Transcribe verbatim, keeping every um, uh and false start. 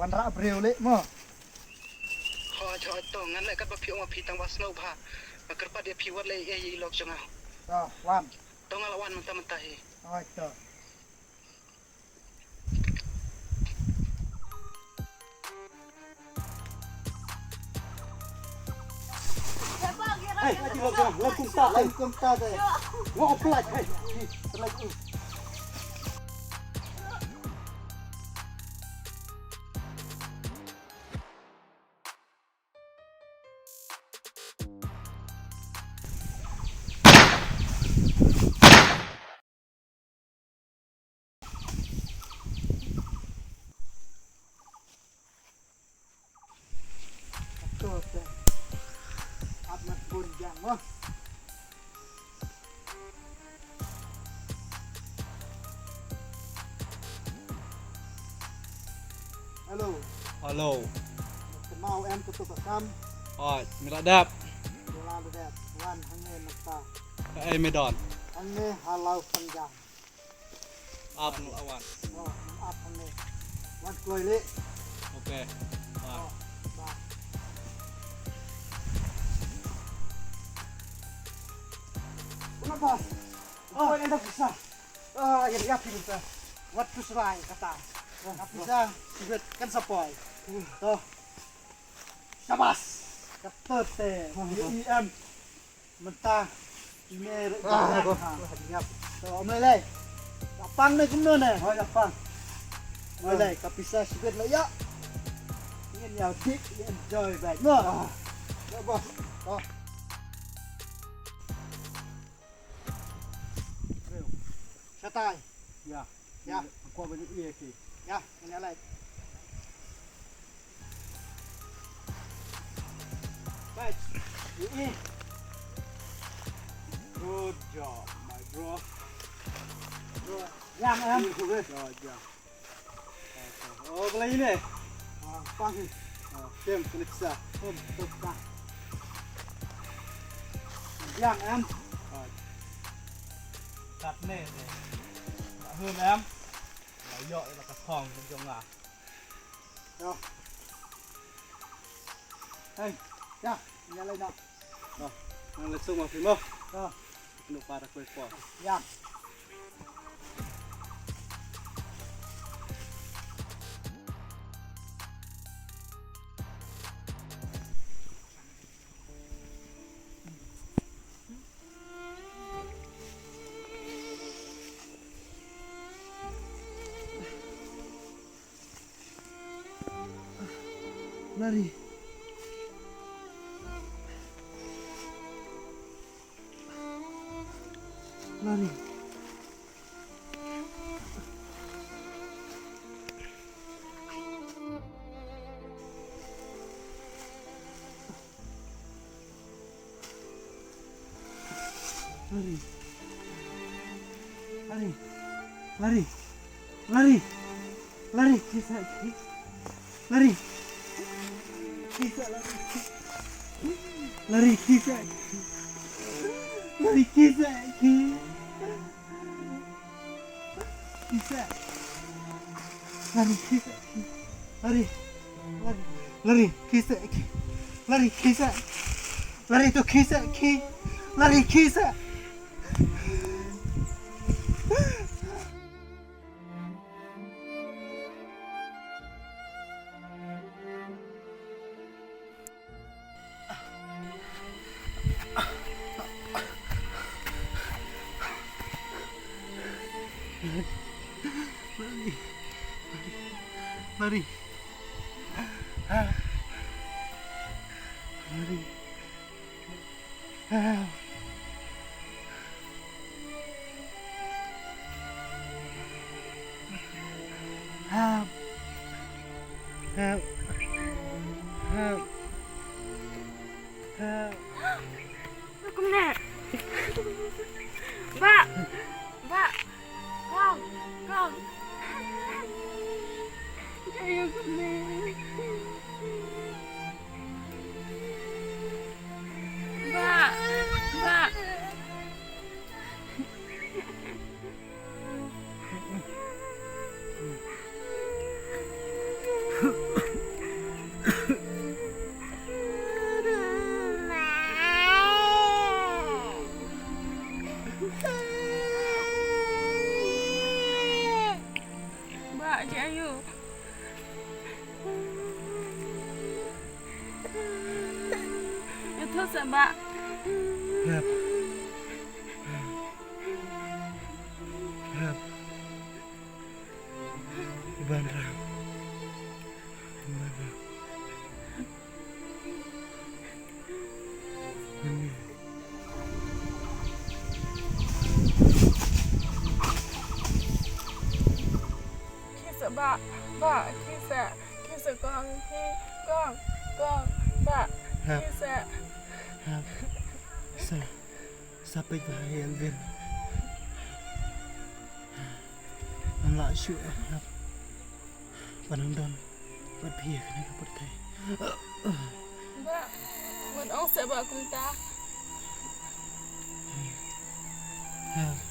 Wanrah briew leh mo. Hooid, hooid, to ngan leh katba phi ong, ma phi tang ba sngewbha. Nga kyrpad ïa phi, wat leh ei ei ïa i lok jong nga. To wan. To nga la wan mynta mynta hi. Hooid to. Hei, lem kumta, lem kumta te. Ngo oplak, hei. Hei, selek. Hello. Hello. Kynmaw em katu ka kam. Oi, me la dep. Me la dep. Wan hangne mynta. Kaei me don? Hangne ha law pynjam. Ap, nang ap wan. Oh, nang ap hangne. Wan kloi leh. Okay. Bye. Oh, bye. Una bas. Oh, ina pisa. Ah, ïa, ïa, pisa. Wat tu selai kata. Ïa, pisa. Sibet kan sa poi. To. Shabas. Kata te. Ïa, ïa, em. Mynta. Ine re. Ah, ïa. To, Mlei. Ka pang ne kumno ne? Oh, ka pang. Mlei, ka pisa sibet la ïa. Ngin ïa dik, ngin enjoy bad. No. Ah. Ïa, bos. To. Shatai. Ïa. Ïa. Ko ba ni ïa ki. Ïa, ngin ïa lai. Right. Ïa. Good job, my bro. Bro, ïa, em. Good job. Oh, balei ne? Ah, pang. Oh, kem, kena pisa. Kem, kena pisa. Yang, em. Ah. Katne te. Ka hun, em. La ïoh ïa la ka thong jong nga. Yo. Hey, ya, ya lai na. Oh, nang leit suk ma phi mo. Oh. Kynduh pat da kawei por. Ïa. Lari. Lari. Lari. Lari. Lari. Lari. Lari, kisa ki. Lari. Kisa, lari. Lari, kisa ki. Lari, kisa ki. Kisa. Lari, kisa ki. Lari. Lari. Lari, kisa ki. Lari, kisa. Lari to kisa ki. Lari, kisa. Lari. Lari. Lari. Help. Help. Help. Help. Help. Kumne. Ba. Ba. Kong, kong. Jayo kumne. Ba, ba. Ba, ji ayu. Ïathuh sa ba. Hep. Hep. Iban ram. Iban ram. Ini. Khie sa ba, ba, khie sa, khie sa kong, khie, kong, kong, ba, hep, khie sa. Hep. Sa, sa peit ba ïa Elvin. Ngam lah shuh, hep. Ba nang don bad phi ha kane ka pyrthei. Ba, wat ong sa ba kumta. Hep.